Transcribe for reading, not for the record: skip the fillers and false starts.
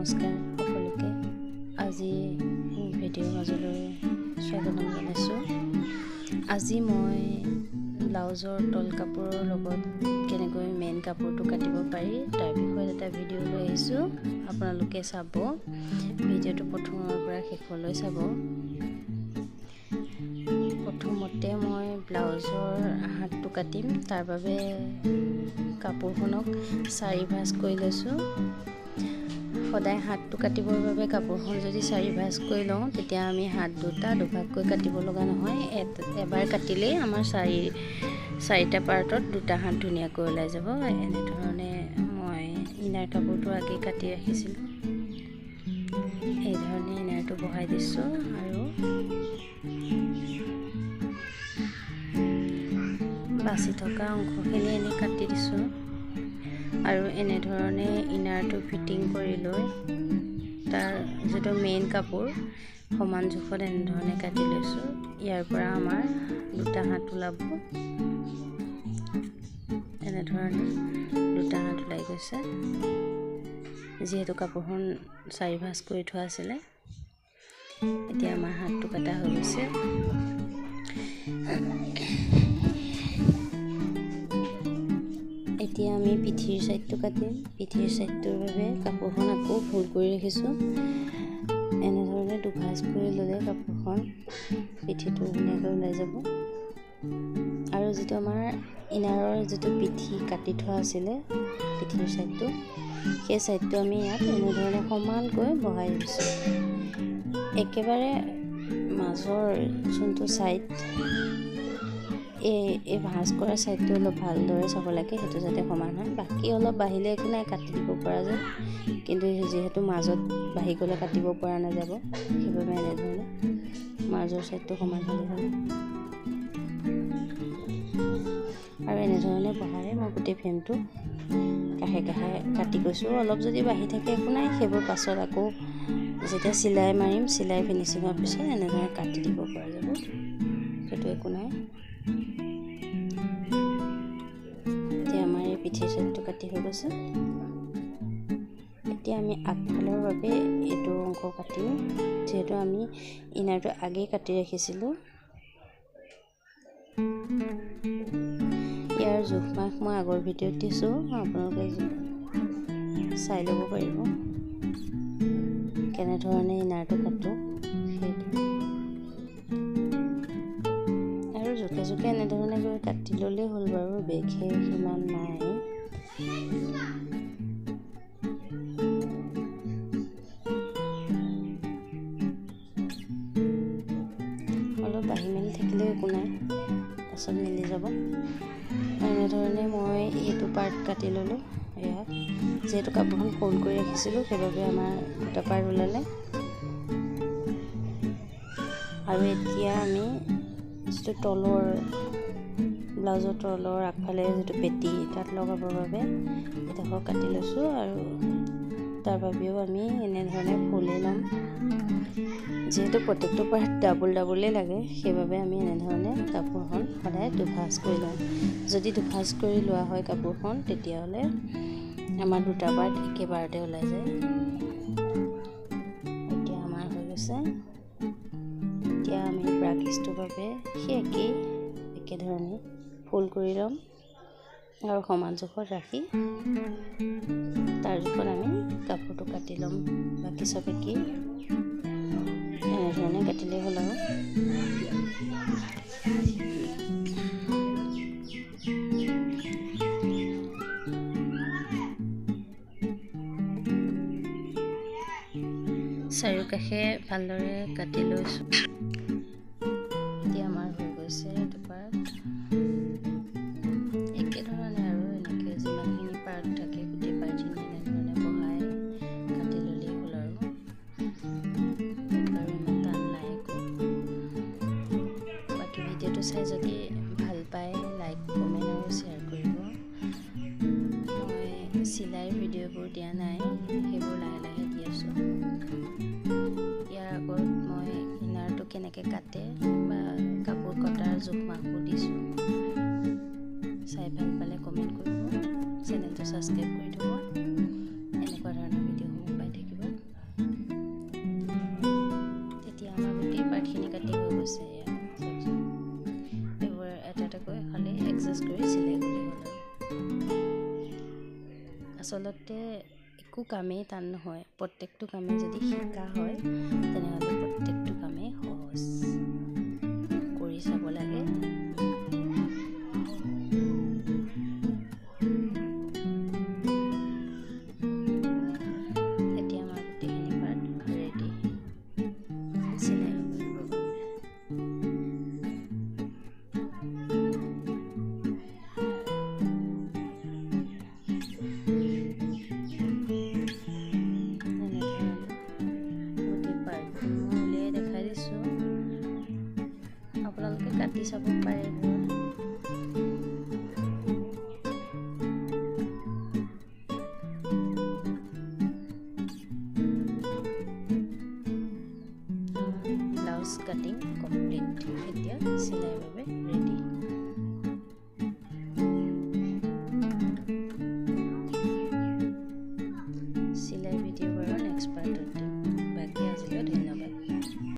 নমস্কাৰ সকলোকে আজি ভিডিঅ'ৰ মাজলৈ স্বাগতম জনাইছোঁ। আজি মই ব্লাউজৰ তল কাপোৰৰ লগত কেনেকৈ মেইন কাপোৰটো কাটিব পাৰি তাৰ বিষয়ত এটা ভিডিঅ' লৈ আহিছোঁ। আপোনালোকে চাব, ভিডিঅ'টো প্ৰথমৰ পৰা শেষলৈ চাব। প্ৰথমতে মই ব্লাউজৰ হাতটো কাটিম, তাৰ বাবে কাপোৰখনক চাৰি ভাঁজ কৰি লৈছোঁ। সদায় হাতটো কাটিবৰ বাবে কাপোৰখন যদি চাৰি ভাঁজ কৰি লওঁ তেতিয়া আমি হাত দুটা দুভাগকৈ কাটিব লগা নহয়। এবাৰ কাটিলেই আমাৰ চাৰিটা পাৰ্টত দুটা হাত ধুনীয়াকৈ ওলাই যাব। এনেধৰণে মই ইনাৰ কাপোৰটো আগে কাটি ৰাখিছিলোঁ, এইধৰণে ইনাৰটো বহাই দিছোঁ আৰু বাচি থকা অংশখিনি এনেই কাটি দিছোঁ। আৰু এনেধৰণে ইনাৰটো ফিটিং কৰি লৈ তাৰ যিটো মেইন কাপোৰ সমান জোখত এনেধৰণে কাটি লৈছোঁ। ইয়াৰ পৰা আমাৰ দুটা হাত ওলাব। এনেধৰণে দুটা হাত ওলাই গৈছে। যিহেতু কাপোৰখন চাৰি ভাঁজ কৰি থোৱা আছিলে, এতিয়া আমাৰ হাতটো কটা হৈ গৈছে। এতিয়া আমি পিঠিৰ ছাইডটো কাটিম। পিঠিৰ ছাইডটোৰ বাবে কাপোৰখন আকৌ ফুল কৰি ৰাখিছোঁ। এনেধৰণে দুভাঁজ কৰি ল'লে কাপোৰখন পিঠিটো ধুনীয়াকৈ ওলাই যাব। আৰু যিটো আমাৰ ইনাৰৰ যিটো পিঠি কাটি থোৱা আছিলে পিঠিৰ ছাইডটো, সেই ছাইডটো আমি ইয়াত এনেধৰণে সমানকৈ বহাই দিছোঁ। একেবাৰে মাজৰ যোনটো ছাইড, এই ভাঁজ কৰা ছাইডটো অলপ ভালদৰে চাব লাগে, সেইটো যাতে সমান হয়। বাকী অলপ বাঢ়িলে একো নাই, কাটি দিব পৰা যায়, কিন্তু যিহেতু মাজত বাঢ়ি গ'লে কাটিব পৰা নাযাব, সেইবাবে এনেধৰণে মাজৰ ছাইডটো সমান হ'লে হ'ল। আৰু এনেধৰণে বহাই মই গোটেই ফ্ৰেমটো কাষে কাষে কাটি গৈছোঁ। অলপ যদি বাঢ়ি থাকে একো নাই, সেইবোৰ পাছত আকৌ যেতিয়া চিলাই মাৰিম, চিলাই ফিনিচিঙৰ পিছত এনেধৰণে কাটি দিব পৰা যাব, সেইটো একো নাই। এতিয়া আমাৰ এই পিঠিৰ ছাইডটো কাটি হৈ গৈছে। এতিয়া আমি আগফালৰ বাবে এইটো অংশ কাটিম। যিহেতু আমি ইনাৰটো আগেই কাটি ৰাখিছিলোঁ, ইয়াৰ জোখ মাখ মই আগৰ ভিডিঅ'ত দিছোঁ, আপোনালোকে চাই ল'ব পাৰিব কেনেধৰণে ইনাৰটো কাটোঁ সেইটো। আৰু জোখে জোখে এনেধৰণে গৈ কাটি ল'লেই হ'ল বাৰু, বিশেষ সিমান নাই। অলপ বাঢ়ি মেলি থাকিলেও একো নাই, পাছত মিলি যাব। এনেধৰণে মই এইটো পাৰ্ট কাটি ল'লোঁ। এয়া যিহেতু কাপোৰখন ফ'ল্ড কৰি ৰাখিছিলোঁ, সেইবাবে আমাৰ দুটা পাৰ্ট ওলালে। আৰু এতিয়া আমি যিটো তলৰ ব্লাউজৰ তলৰ আগফালে যিটো পেটি, তাত লগাবৰ বাবে এডোখৰ কাটি লৈছোঁ। আৰু তাৰ বাবেও আমি এনেধৰণে ফুলেই ল'ম। যিহেতু প্ৰত্যেকটো পাৰ্ট ডাবুল ডাবুলেই লাগে, সেইবাবে আমি এনেধৰণে কাপোৰখন সদায় দুভাঁজ কৰি লওঁ। যদি দুভাঁজ কৰি লোৱা হয় কাপোৰখন, তেতিয়াহ'লে আমাৰ দুটা পাৰ্ট একেবাৰতে ওলাই যায়। এতিয়া আমাৰ হৈ গৈছে। এতিয়া আমি ব্ৰাকিছটোৰ বাবে সেই একেধৰণে ফুল কৰি ল'ম আৰু সমান জোখত ৰাখি তাৰ জোখত আমি কাপোৰটো কাটি ল'ম। বাকী চব একেই, এনেধৰণে কাটিলেই হ'ল। আৰু চাৰিওকাষে ভালদৰে কাটি লৈছোঁ। এতিয়া আমাৰ হৈ গৈছে এইটো পাৰ্ট। একেধৰণে আৰু এনেকৈ যিমানখিনি পাৰ্ট থাকে গোটেই পাৰ্টখিনি এনেধৰণে বহাই কাটি ল'লেই হ'ল। আৰু আৰু ইমান টান নাই একো। বাকী ভিডিঅ'টো চাই যদি ভাল পায় লাইক, কমেণ্ট আৰু শ্বেয়াৰ কৰিব। মই চিলাইৰ ভিডিঅ'বোৰ দিয়া নাই, সেইবোৰ লাহে লাহে দি আছোঁ। ইয়াৰ আগত মই ইনাৰটো কেনেকৈ কাটে বা কাপোৰ কটাৰ জোখ মাখবোৰ দিছোঁ। চাই ভাল পালে কমেণ্ট কৰিব, চেনেলটো ছাবস্ক্ৰাইব কৰি থ'ব। এনেকুৱা ধৰণৰ ভিডিঅ'সমূহ পাই থাকিব। আচলতে একো কামেই টান নহয়, প্ৰত্যেকটো কামেই যদি শিকা হয় তেনেহ'লে প্ৰত্যেকটো কামেই সহজ। কৰি চাব লাগে। এতিয়া আমাৰ গোটেইখিনি পাৰ্ট ৰেডি চিলাই কৰিবৰ বাবে। এনেধৰণে গোটেই পাৰ্টবোৰ মই উলিয়াই দেখাই দিছোঁ, আপোনালোকে কাটি চাব পাৰে ঘৰত। ব্লাউজ কাটিং কমপ্লিট, এতিয়া চিলাইৰ বাবে ৰেডি।